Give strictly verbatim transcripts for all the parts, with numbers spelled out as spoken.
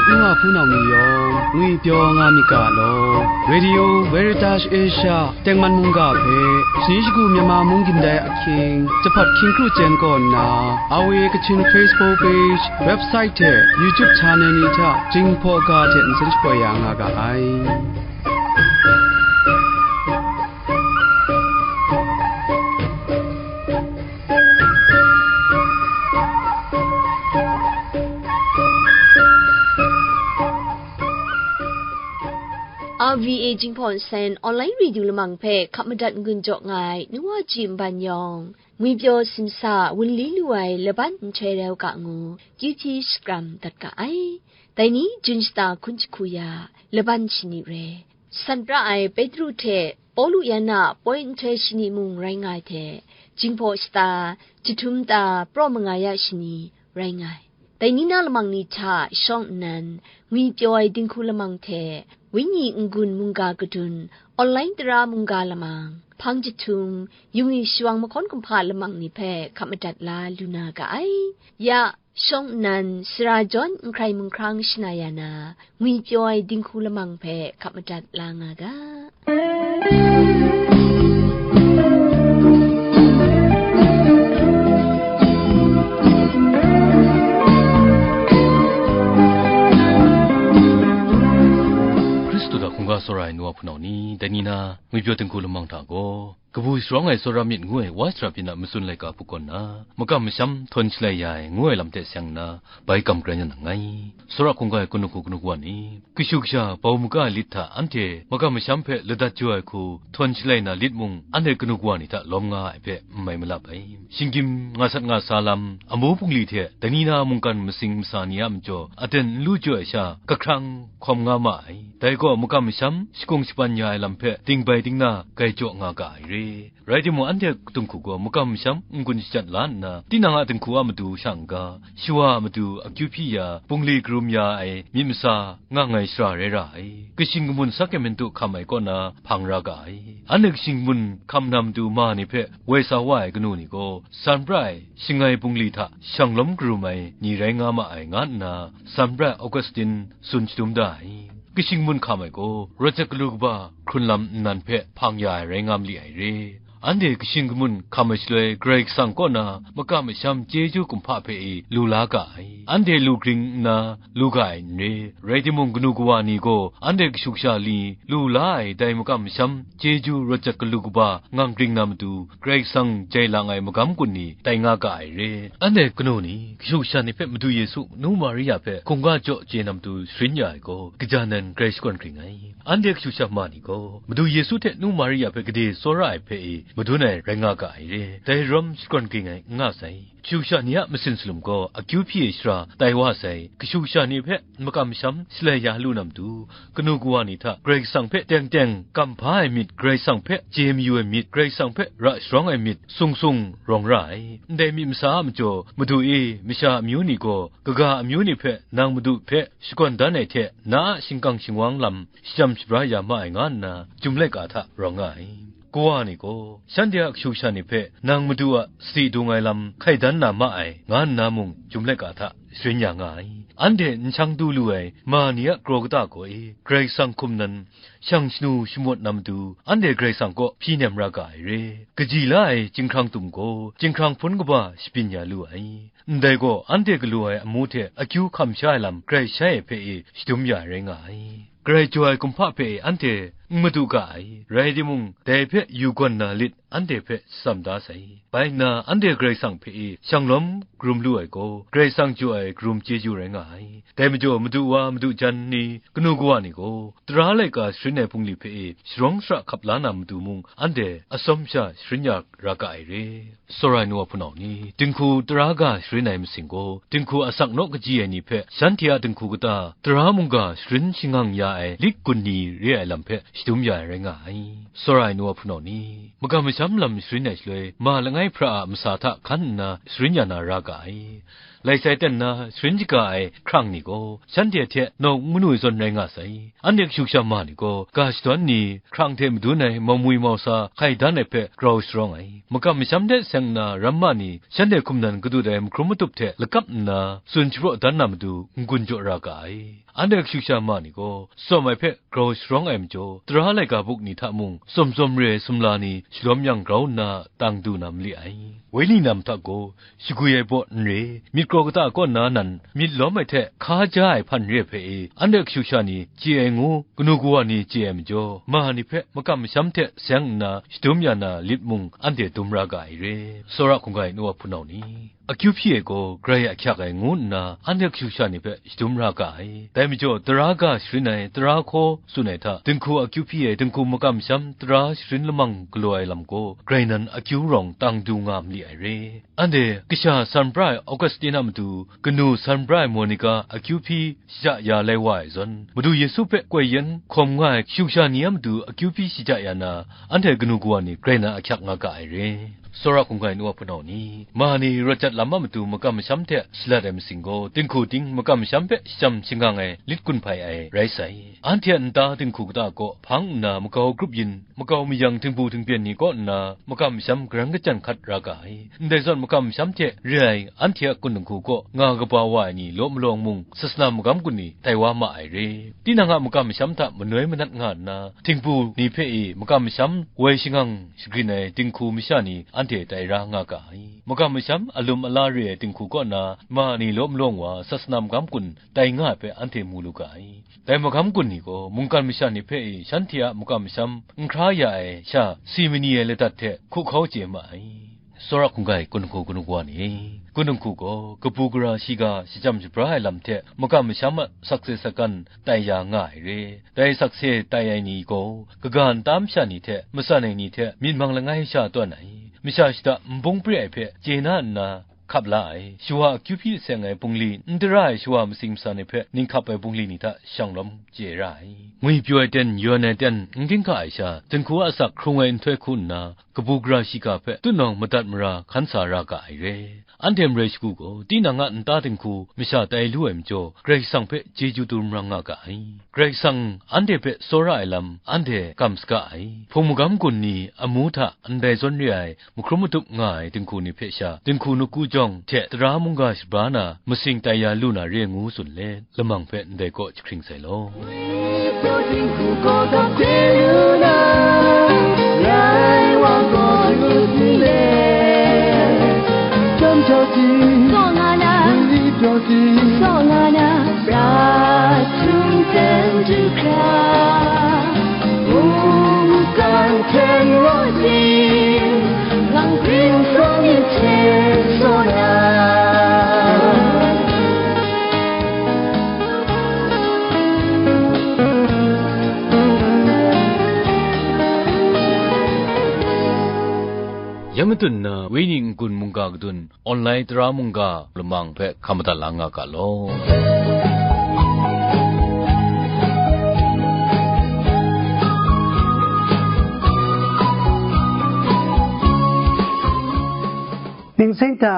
Nu wa hpunau ni yawng ngwipyaw nga myit ga law. Radio Veritas Asia tengman mungga hpe, shani shagu Myanmar mung gindai ahkying, jahpat hkying kru chyen kaw nna, R V A Kachin Facebook page, website hte YouTube channel ni hta Jinghpaw ga hte nsen shapoi ya nga ga ai. R V A Jinghpaw Nsen online radio lamang hpe hkap madat n-gun jaw nga ai nu wa ji nban yawng, ngwipyaw simsa wunli lu ai laban nhtoi rau ga ngu, Q T shakram dat ga ai. Dai ni, Jun shata hkun jahku ya, laban shani re. San pra ai Petru hte Pawlu yan a poi nhtoi shani mung rai nga ai hte, Jinghpaw shata, jahtum ta, praw manga ya shani rai nga ai. Dai ni na lamang ni hta shawng nnan, ngwipyaw ai dinghku lamang hte, Wenyi n-gun mungga kadun, online tara mungga lamang, hpang jahtum, yungyi shawang mahkawn kumhpa lamang ni hpe hkap madat la lu na ga ai. Ya, shawng nnan, sara jawn n hkrai munghkrang shana ya na, ngwipyaw ai dinghku lamang hpe hkap madat la nga ga. Hkristu hta hkungga tsawra ai nu wa hpunau ni, dai ni na, ngwipyaw dinghku lamang hta gaw, kabu sharawng ai tsawra myit ngu ai wa shara byin a matsun laika hpuk kaw nna, makam masham htawn shalai ya ai ngu ai lam hte seng nna, bai kam karen ya nang ngai. Tsawra hkungga ai kanu hku kanu wa ni, kashu kasha bau maga ai lit hta anhte makam masham hpe ladat jaw ai hku htawn shalai na lit mung, anhte kanu wa ni hta lawm nga ai hpe n mai malap ai. Shinggyim nga sat nga sa lam, amu bungli hte dai ni na mungkan masing masa ni a majaw aten n lu jaw ai sha, kahkrang hkawm nga ma ai. Dai gaw makam masham shakung shapan ya ai lam hpe dingbai dingna grai jaw nga ga ai re. Rai timung, anhte dinghku gaw makam masham n-gun shajat la nna, tinang a dinghku a matu sha n-ga, shawa a matu akyu hpyi ya, bungli karum ya ai myit masa ngang ai shara rai ra ai. Kashing kamun sak e matu hkam ai kaw na hpang ra ga ai. Anhte kashing kamun hkam na matu ma ni hpe woi sa wa ai kanu ni gaw, san pra ai shangai bungli hta shanglawm karum ai ni rai nga ma ai, nga nna san pra ai Augustin tsun shadum da ai. Kashing kamun hkam ai gaw, rawt jat galu kaba hkrun lam nnan hpe hpang ya ai rai nga ma li ai re. Anhte kashing kamun hkam ai shaloi, Karai Kasang kaw na makam masham chyeju kumhpa hpe e lu la ga ai. Anhte lu gring nna lu ga ai n re. Rai timung, kanu kawa ni gaw anhte kashu kasha ni lu la ai dai makam masham chyeju rawt jat galu kaba ngang gring na matu, Karai Kasang jai lang ai magam gun ni tai nga ga ai re. Anhte kanu ni, kashu kasha ni hpe Madu Yesu, Nu Maria hpe hkungga jaw chye na matu sharin ya ai gaw, kaja nan grai shakawn gring ai. Anhte kashu kasha ma ni gaw, Madu Yesu hte Nu Maria hpe gade tsawra ai hpe e madun ai rai nga ga ai re. Dai rawm shakawn gring ai n nga sai. Kashu kasha ni a masin salum gaw akyu hpyi ai shara tai wa sai. Kashu kasha ni hpe makam masham shalai ya lu na matu, kanu kawa ni hta Karai Kasang hpe teng teng kam hpa ai myit, Karai Kasang hpe chye mayu ai myit, Karai Kasang hpe ra sharawng ai myit, sung sung rawng ra ai. Ndai myit masa a majaw, Madu e, masha amyu ni gaw kaga amyu ni hpe nang Madu hpe shakawn dan ai hte, na a shingkang shingwang lam shajam shabra ya ma ai, nga nna Chyum laika hta rawng nga ai. Kawa ni gaw, shanhte a kashu kasha ni hpe nang Madu a sadi dung ai lam hkai dan na ma ai, nga nna mung Chyum laika hta sharin ya nga ai. Anhte n shang du lu ai ma ni a kraw kata gaw e, Karai Kasang hkum nan shang shanu shamawt na matu, anhte Karai Kasang kaw hpyi nem ra ga ai re. Kaji la ai chyinghkrang tum gaw, chyinghkrang hpun kaba shabyin ya lu ai. Ndai gaw, anhte galaw ai amu hte akyu hkam sha ai lam grai shai ai hpe e shadum ya ai rai nga ai. Karai jaw ai kumhpa hpe e anhte n madu ga ai, rai timung, dai hpe yu gawn na lit anhte hpe shatsam da sai. Bai nna, anhte Karai Kasang hpe e shanglawm karum lu ai gaw, Karai Kasang jaw ai karum chyeju rai nga ai. Dai majaw, madu wa, madu jan ni, kanu kawa ni gaw, tara laika sharin ai bungli hpe e sharawng shara hkap la na matu mung, anhte atsawm sha sharin ya ra ga ai re. Tsawra ai nu wa hpunau ni, dinghku tara ga sharin ai masing gaw, dinghku asak naw kaji ai ni hpe, shanhte a dinghku kata, tara mungga sharin shangang ya ai lit gun ni re ai lam hpe shadum ya ai rai nga ai. Tsawra ai nu wa hpunau ni, magam masham lam sharin ai shaloi, ma langai hpra a masa hta hkan nna sharin ya na ra ga ai. Lai sai ten na sharin shaga ai hkrang ni gaw, shanhte hte nawk n manu ai zawn rai nga sai. Anhte kashu kasha ma ni gaw, ga shadawn ni, hkrang hte madun ai mawmwi mawsa hkai dan ai hpe grau sharawng ai. Makam masham hte seng nna ramma ni, shanhte hkum nan kadut ai mahkrum matup hte lakap nna tsun shapraw dan na matu n-gun jaw ra ga ai. Anhte kashu kasha ma ni gaw, tsawm ai hpe grau sharawng ai majaw, tara laika buk ni hta mung, tsawm tsawm re ai sumla ni shalawm yang grau nna tang du na mali ai. Wenyi nam hta gaw, shagwi ai baw n re, myit kraw kata kaw nna nan myit lawm ai hte hka ja ai hpan re ai hpe e, anhte kashu kasha ni chye ai ngu, kanu kawa ni chye ai majaw, ma ni hpe makam masham hte seng nna shadum ya na lit mung, anhte dum ra ga ai re. Tsawra hkungga ai nu wa hpunau ni, akyu hpyi ai gaw grai ahkyak ai ngu nna, anhte kashu kasha ni hpe shadum ra ga ai. Dai majaw, tara ga sharin ai, tara hkaw tsun ai hta, dinghku akyu hpyi ai, dinghku makam masham tara sharin lamang galaw ai lam gaw, grai nan akyu rawng tang du nga mali ai re. Anhte kasha san pra ai Augustine a matu, kanu san pra ai Monica akyu hpyi shaja ya lai wa ai zawn, Madu Yesu hpe koi yan hkawm nga ai kashu kasha ni a matu akyu hpyi shaja ya na, anhte kanu kawa ni grai na ahkyak nga ga ai re. Tsawra hkungga ai nu wa hpunau ni, ma ni rawt jat lam a matu makam masham hte shalat ai masing gaw, dinghku ting makam masham hpe shajam shangang ai lit gun hpai ai rai sai. Anhte a nta dinghku kata kaw hpang nna makau grup yin, makau mayang htingbu htingpyen ni kaw nna makam masham karan kachyan hkat ra ga ai. Ndai zawn makam masham hte re ai anhte a kun dinghku kaw nga kaba wa ai ni law malawng mung, sasana magam gun ni tai wa ma ai re. Tinang a makam masham hta manoi manat nga nna, htingbu ni hpe e makam masham woi shangang shagrin ai dinghku masha ni anhte tai ra nga ga ai. Makam masham alum ala re ai dinghku kaw na ma ni law malawng wa sasana magam gun tai nga ai hpe anhte mu lu ga ai. Dai magam gun ni gaw mungkan masha ni hpe e shanhte a makam masham n hkra ya ai sha si mani ai ladat hte hku hkau chye ma ai. Tsawra hkungga ai kun dinghku kanu kawa ni, kun dinghku gaw kabu gara shiga shajam shabra ai lam hte makam masham a sakse sakgan tai ya nga ai re. Dai sakse tai ai ni gaw, kaga nta masha ni hte, matsan ai ni hte, myit mang langai sha tawn ai, masha shada nbung pre ai hpe chye na nna hkap la ai, shawa akyu hpyi seng ai bungli, n tara ai shawa masing matsan ai hpe ninghkap ai bungli ni hta shanglawm chye ra ai. Ngwi pyaw ai ten, yawn ai ten, n ginhka ai sha, dinghku a asak hkrung ai nhtoi hku nna, kabu gara shiga hpe tutnawng madat mara hkan sa ra ga ai re. Anhte marai shagu gaw, tinang a nta dinghku masha tai lu ai majaw, Karai Kasang hpe chyeju tu marang nga ga ai. Karai Kasang anhte hpe tsawra ai lam, anhte kam saga ai. Hpung magam gun ni amu hta ndai zawn re ai, mahkrum matup nga ai dinghku ni hpe sha, dinghku nawku jawng hte tara mungga shabra na, masing tai ya lu na re ngu tsun let, lamang hpe ndai kaw jahkring sai law. Ya matun na, Wenyi n-gun mungga kadun, online tara mungga lamang hpe hkam madat la nga ga law. Ningsing hta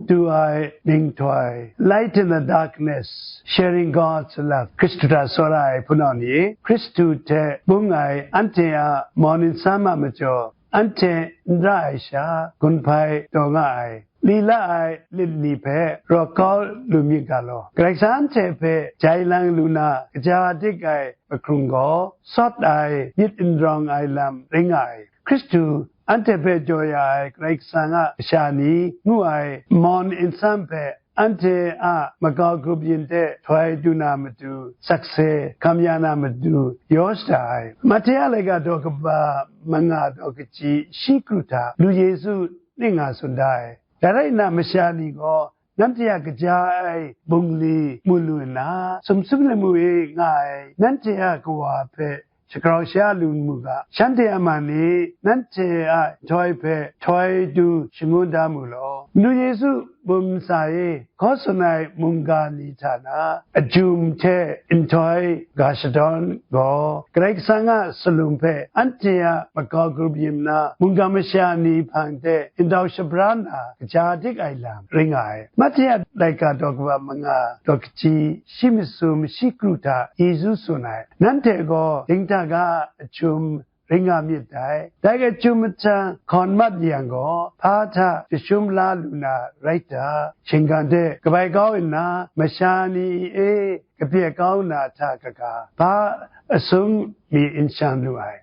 du ai ninghtoi, Light in the Darkness, Sharing God's Love, Hkristu hta tsawra ai hpunau ni, Hkristu hte bung ai anhte a mawn nsam a majaw, anhte n ra ai sha, gun hpai taw nga ai, lila ai lit ni hpe raw kau lu myit ga law. Karai Kasang anhte hpe jai lang lu na kaja dik ai mahkrung gaw, sawt ai myit n rawng ai lam rai nga ai. Hkristu anhte hpe jaw ya ai Karai Kasang a kasha ni ngu ai mawn nsam hpe anhte a makau grup yin hte htoi du na matu, sakse hkam ya na matu yaw shada ai. Mahte a laika daw kaba manga daw kaji shi kru hta lu Yesu ning nga tsun da ai. Dai rai nna, masha ni gaw nanhte a kaja ai bungli mu lu nna, sumsum lamu e nga ai nanhte a Kawa hpe shagrau sha lu mu ga, shanhte a man e nanhte a nhtoi hpe htoi du shangun da mu law. Madu Yesu bum ntsa e hkaw tsun ai mungga ni hta na ajum hte nhtoi ga shadawn gaw, Karai Kasang a salum hpe anhte a makau grup yin na mungga masha ni hpang de ndau shabra na kaja dik ai lam ring nga ai. Mahte a laika daw kaba manga daw kaji shi matsun shi kru hta Yesu tsun ai, nanhte gaw dinghta ga a ajum ring nga myit dai. Dai ajum mahtang hkawn mat yang gaw, hpa hta jashum la lu na rai ta? Shinggan de kabai kau nna, masha ni e kapye kau na hta kaga, hpa asum mi n shan lu ai.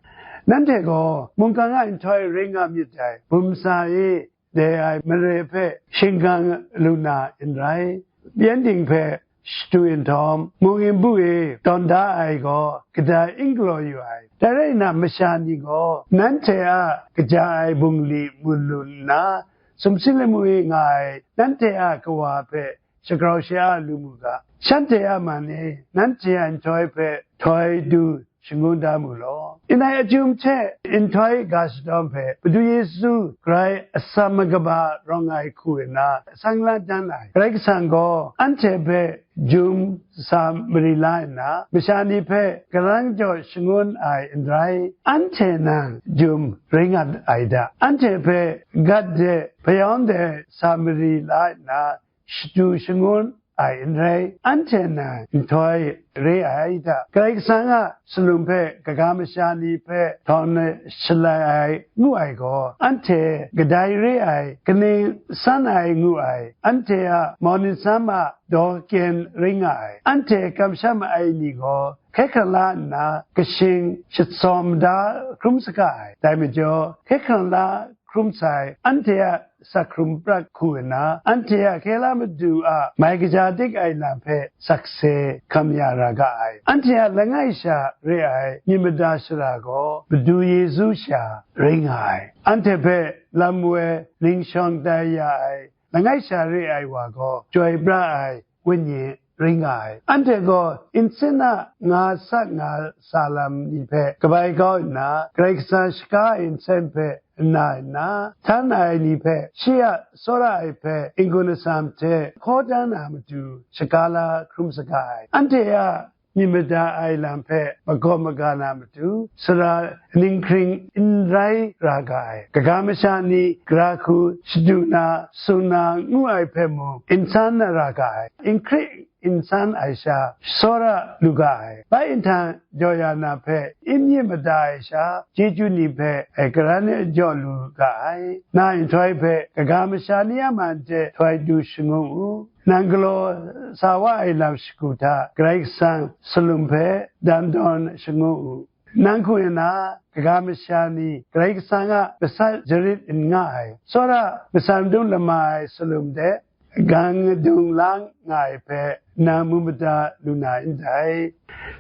Nanhte gaw mungkan a nhtoi ring nga myit dai. Bum ntsa e de ai mare hpe shinggan lu na n rai, pyengdin hpe shatu nhtawm, mung nbu e tawn da ai gaw kadai n galaw yu ai. Dai rai nna, masha ni gaw nanhte a kaja ai bungli mu lu nna, sumsing lamu e nga ai nanhte a Kawa hpe shagrau sha-a lu mu ga. Shanhte a man e nanhte a nhtoi hpe htoi du shangun da mu law. Ndai ajum hte nhtoi ga shadawn hpe Madu Yesu grai atsam makaba rawng ai hku nna sang la dan ai. Karai Kasang gaw anhte hpe jum sa mari la nna, masha ni hpe karang jaw shangun ai n rai, anhte nang jum ring nga ai da. Anhte hpe gat de, hpayawn de sa mari la nna, shatu shangun ai n rai, anhte nang nhtoi re ai da. Karai Kasang a salum hpe kaga masha ni hpe htawn shalai ai ngu ai gaw, anhte kadai re ai, kaning san ai ngu ai, anhte a mau nitsam a daw kyen ring nga ai, anhte kamsham ai ni gaw hkye hkrang la nna, kashing shatsawm da hkrum saga ai. Dai majaw, hkye hkrang la hkrum sai, anhte a sak hkrum prat hku nna, anhte a hkye la madu a mai kaja dik ai lam hpe sakse hkam ya ra ga ai. Anhte a langai sha re ai myit mada shara gaw Madu Yesu sha ring nga ai. Anhte hpe lam woi ning shawng tai ya ai langai sha re ai wa gaw, chyoi pra ai wenyi ring nga ai. Anhte gaw nsin a nga sat nga sa lam ni hpe kabai kau nna, Karai Kasang shaga ai nsen hpe nna nna, htan ai ni hpe shi a tsawra ai hpe n-gun atsam hte hkaw dan na matu shaga la hkrum saga ai. Anhte a myit mada ai lam hpe magaw maga na matu, sara ninghkring n rai ra ga ai. Kaga masha ni gara hku shadu na, sung na ngu ai hpe mung n san na ra ga ai. N hkri n san ai sha tsawra lu ga ai. Bai nhtang jaw ya na hpe n myit mada ai sha, chyeju ni hpe ai karan e jaw lu ga ai. Na nhtoi hpe kaga masha ni a man hte htoi du shangun u. Nang galaw sa wa ai lam shagu hta Karai Kasang salum hpe dan dawn shangun u. Nang hku nna kaga masha ni Karai Kasang a gasat jarit n nga ai, tsawra matsan dum lama ai salum de gang dung lang nga ai hpe nang mu mada lu na ndai.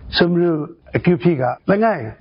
Sumru akyu hpyi ga. Langai,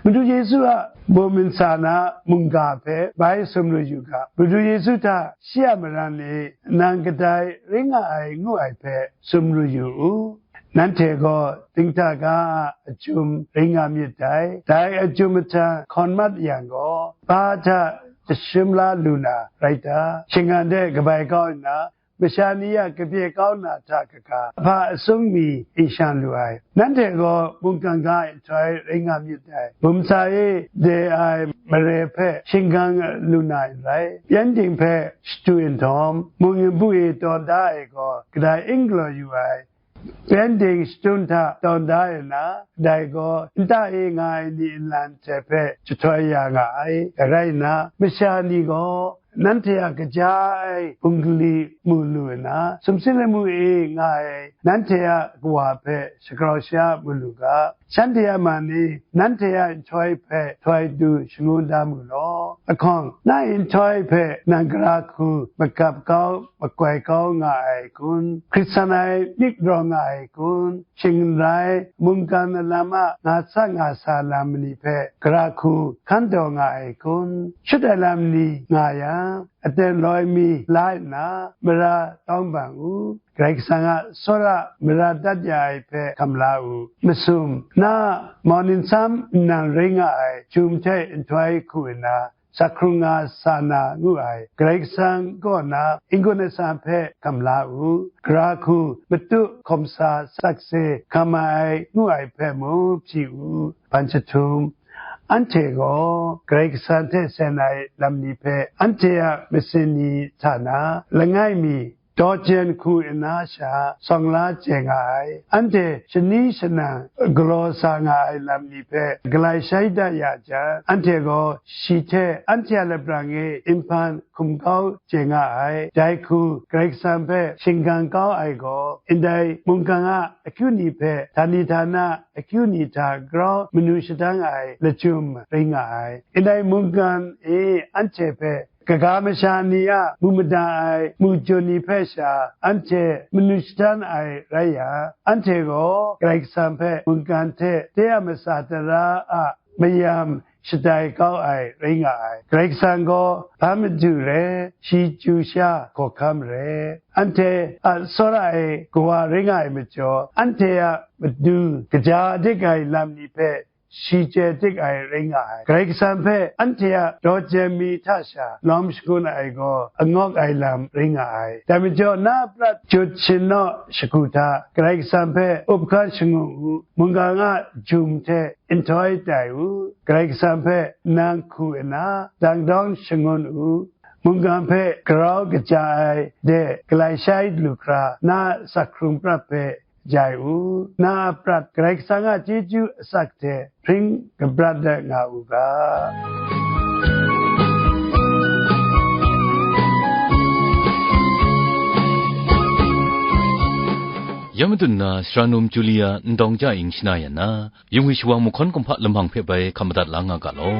Madu Yesu a bum ntsa na mungga hpe bai sumru yu ga. Madu Yesu hta shi a maran e nang kadai ring nga ai ngu ai hpe sumru yu u. Nanhte gaw dinghta ga a ajum ring nga myit dai. Dai ajum mahtang hkawn mat yang gaw, hpa hta jashum la lu na rai ta? Shinggan de kabai kau nna, masha ni a kapye kau na hta kaga, hpa asum mi n shan lu ai. Nanhte gaw mungkan ga nhtoi ring nga myit dai. Bum ntsa e de ai mare hpe shinggan lu na n rai. Pyengdin hpe shatu nhtawm, mung nbu e tawn da ai gaw, kadai n galaw yu ai. Pyengdin shadun hta tawn da ai na, dai gaw nta e nga ai ni nlan hte hpe jahtoi ya nga ai. Rai nna, masha ni gaw nanhte a kaja ai bungli mu lu nna, sumsing lamu e nga ai nanhte a Kawa hpe shagrau sha mu lu ga. Shanhte a man e nanhte a nhtoi hpe htoi du shangun da mu law. Ahkawng, na nhtoi hpe nang gara hku magap kau, makoi kau nga ai kun? Hkrit san ai myit rawng nga ai kun? Shing n rai, mungkan alam a nga sa nga sa lam ni hpe gara hku hkan taw nga ai kun? Shut ai lam ni nga yang, aten loi mi la nna mara tawng bang u. Karai Kasang a tsawra mara dat ya ai hpe hkam la u. Masum, na mau nitsam nnan rai nga ai jum hte nhtoi hku nna, sa hkrung nga sa na ngu ai Karai Kasang kaw na n-gun asan hpe hkam la u. Gara hku, matu hkawm sa sakse hkam ma ai ngu ai hpe mung hpyi u. Ban jahtum, anhte gaw Karai Kasang hte sen ai lam ni hpe anhte a masin ni hta na langai mi, daw jen hku nna sha sawng la chye nga ai, anhte shani shanang galaw sa nga ai lam ni hpe galai shai da ya jang, anhte gaw shi hte anhte a laprang e n hpan hkum kau chye nga ai. Dai hku Karai Kasang hpe shingkang kau ai gaw, ndai mungkan a akyu ni hpe htani htana akyu ni hta grau manu shadang ai lachyum rai nga ai. Ndai mungkan e anhte hpe kaga masha ni a mu mada ai mu jun ni hpe sha anhte manu shatan ai rai yang, anhte gaw Karai Kasang hpe mungkan hte de a matsa tara a mayam shatai kau ai rai nga ai. Karai Kasang gaw hpa madu re, shi chyu sha hkawhkam re, anhte a tsawra ai kawa rai nga ai majaw, anhte a matu kaja dik ai lam ni hpe shi chye dik ai rai nga ai. Karai Kasang hpe anhte a daw jen mi hta sha lawm shangun ai gaw angawk ai lam rai nga ai. Dai majaw, na a prat jut shanaw shagu hta Karai Kasang hpe up hkat shangun u, mungkan a jum hte nhtoi tai u. Karai Kasang hpe nang hku nna dangdawng shangun u. Mungkan hpe grau kaja ai de galai shai lu hkra na a sa hkrung prat hpe jai u. Na a prat Karai Kasang a chyeju asak hte hpring kabrat dat nga u ga. Ya madun na, Sara Num Julia Ndawng Ja Ing shana yan na, Yung wi shawang mahkawn kumhpa lamang hpe bai hkap madat la nga ga law.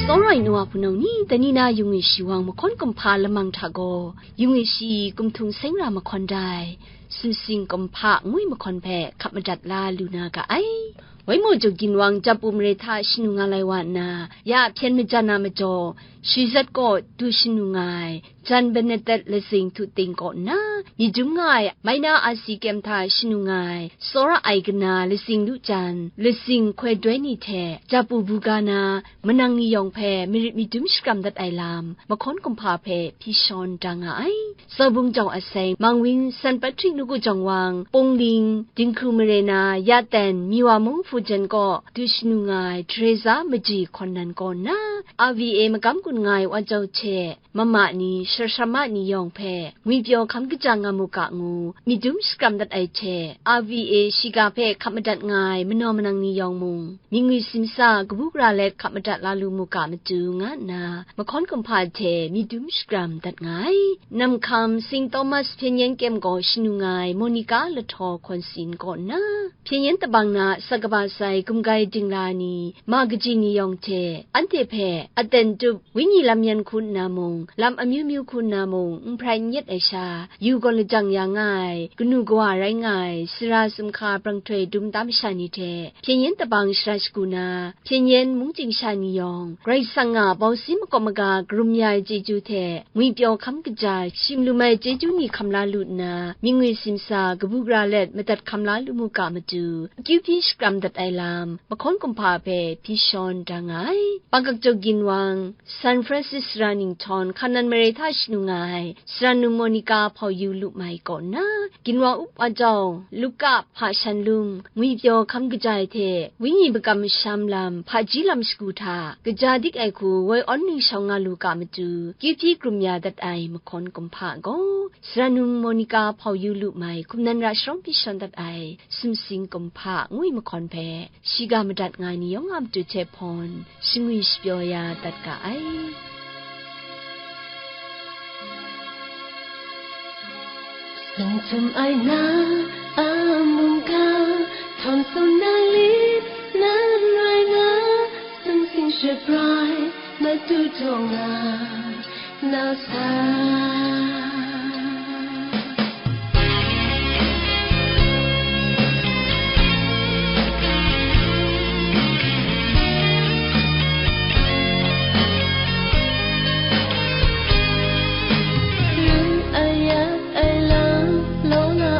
Tsawra ai nu wa hpunau ni, dai ni na yung wi shawang mahkawn kumhpa lamang hta gaw, yung wi shi kumhtung seng ra mahkawn dai, sumsing kumhpa ngwi mahkawn hpe hkap madat la lu na ga ai. Wai maw jaw ginwang Japu mare hta shanu nga lai wa nna, ya hpyen majan a majaw, Shizat kaw du shanu nga ai, Jan Benedet lazing htu ting kaw nna, myit dum nga ai, Maina Asi kyem hta shanu nga ai, tsawra ai kana lazing lu jan, lazing hkoi doi ni hte, Japu buga na, manang ni yawng hpe marit myit dum shakram dat ai lam, mahkawn kumhpa hpe hpyi shawn da nga ai. Sawbung jawng aseng, Mangwin San Patri Nuku Jawng Wang, Pungling, Dinghku mare na, Yaten, Miwa mung Fujen kaw du shanu nga ai Teresa Maji Hkawn Nan kaw nna, R V A magam gun nga ai Wan Jau hte, mama ni, sharashama ni yawng hpe, ngwipyaw hkam kaja nga mu ga ngu, myit dum shakram dat ai hte, R V A shiga hpe hkap madat nga ai manaw manang ni yawng mung, mingwi simsa kabu gara let hkap madat la lu mu ga matu, nga nna, mahkawn kumhpa hte myit dum shakram dat nga ai. Namhkam, Saint Thomas Hpyen Yen Kyem gaw shanu nga ai Monica Lahtaw Hkawn Sin kaw nna, Hpyen Yen Tabang na Sakaba Sai Gumgai Dingla ni, ma kaji ni yawng hte, anhte hpe aten tup, wenyi lam yan hku nna mung, lam amyu myu hku nna mung, n hprai n yet ai sha, yu gaw lajang ya nga ai, kanu kawa rai nga ai, sara sumhka brang htoi dum tam masha ni hte, Hpyen Yen Tabang shara shagu na, Hpyen Yen mungchying sha ni yawng, Karai Kasang a bawsi makawp maga karum ya ai chyeju hte, ngwipyaw hkam kaja, shim lum ai chyeju ni hkam la lu nna, mingwi simsa kabu gara let madat hkam la lu mu ga matu, akyu hpyi shakram dat ai lam, mahkawn kumhpa hpe hpyi shawn da nga ai. Pakak jaw ginwang, San Francis sara ninghtawng, Hkanan mare hta shanu nga ai, Sara Num Monica Hpau Yu Lu Mai kaw nna, ginwang up wa jau, Luka hpa shan lum, ngwipyaw hkam kaja ai hte, wenyi makam masham lam, hpaji lam shagu hta, kaja dik ai hku, woi awn ningshawng nga lu ga matu, kyu hpyi krum ya dat ai mahkawn kumhpa gaw, Sara Num Monica Hpau Yu Lu Mai, hkum nan ra sharawng hpyi shawn dat ai, sumsing kumhpa ngwi mahkawn hpe, shiga madat nga ai ni yawng a matu hte hpawn, shangwi shapyaw ya dat ga ai. Sung htum ai na a mungga, htawn sung na lit nan rai nga, sung sing shabrai matu jaw nga, na sa. Rin ayat ai lam, law na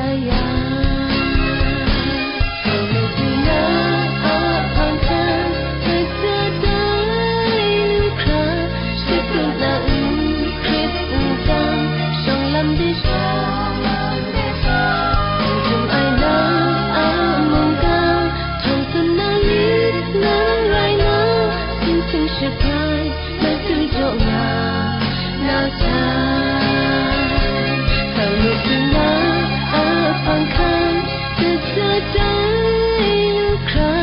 Yang, Hpang hkan, hkrit nna n hkrit n tang, shawng lam de sha, hkum ai na a mungga, htawn tsun na lit nan rai na, sing sing shabrai, Madu jaw nga na sai, hkang nu hpring na a hpang hkan, kaja dai lu hkra,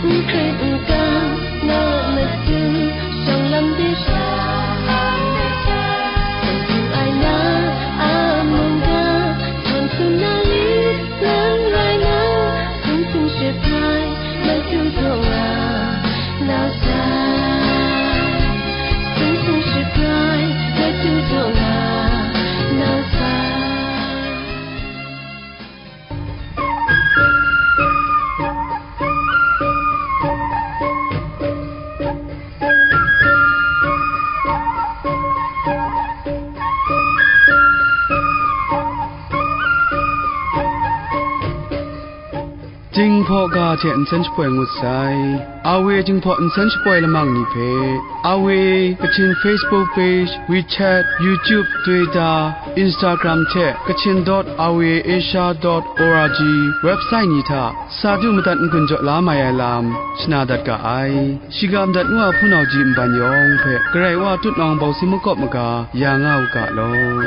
n hkrit n kang na matu, shawng lam de sha, hkum ai na a mungga, htawn tsun na lit nan rai na, sing sing shabrai, Madu jaw nga na sai, sing sing shabrai, Madu jaw nga na sai. Jinghpaw ga hte nsen shapoi ngut sai. Awe Jinghpaw nsen shapoi lamang ni hpe, Awe Kachin Facebook page, WeChat, YouTube, Twitter, Instagram hte Kachin dot awe asia dot org website ni hta sa du madat n-gun jaw la mai ai lam shana dat ga ai. Shiga madat ngu a hpunau ji nban yawng hpe Karai Wa tutnawng bawsi makawp maga ya nga u ga law.